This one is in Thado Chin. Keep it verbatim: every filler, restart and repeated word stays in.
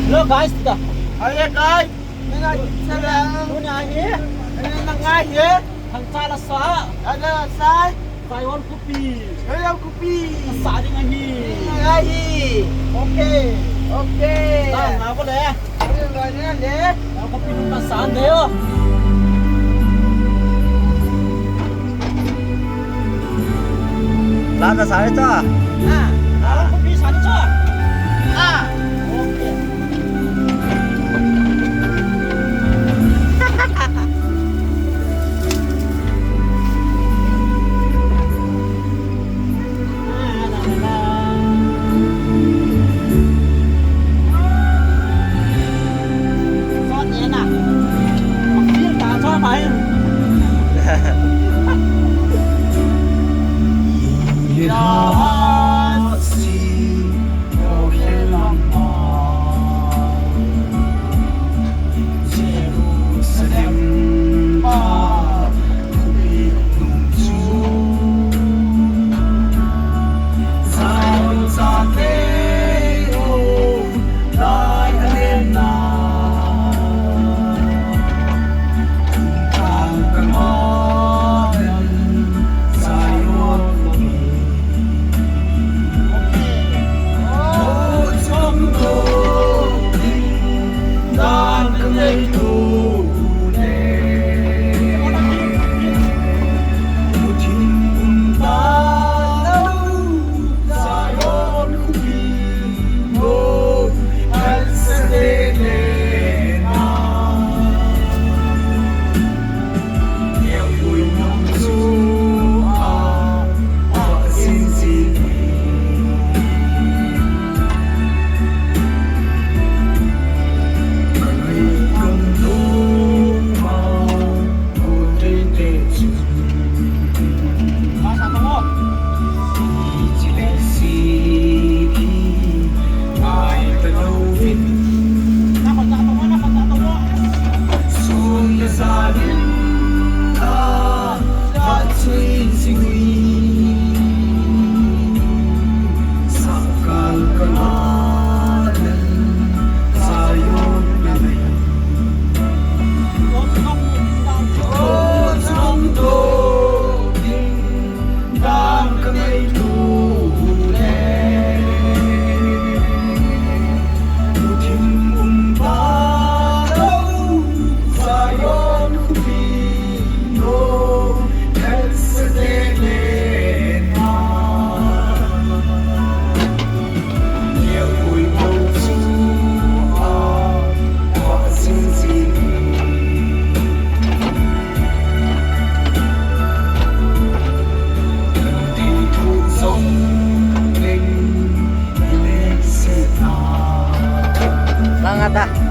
Hello guys, tita. Hello guys. Ngai sala. Tuni ahi. Ngai hi. Thangcha la sa. Ada sa. Zion Khopi. Zion Khopi. Sa ding ahi. Ngai hi. Okay. Okay. Ta nga ko le. Ngai le. Zion Khopi nung ka sa de yo. Lada sa ito. Ah. Ah. Ako bisa ito. Ah. Okay. Mangata.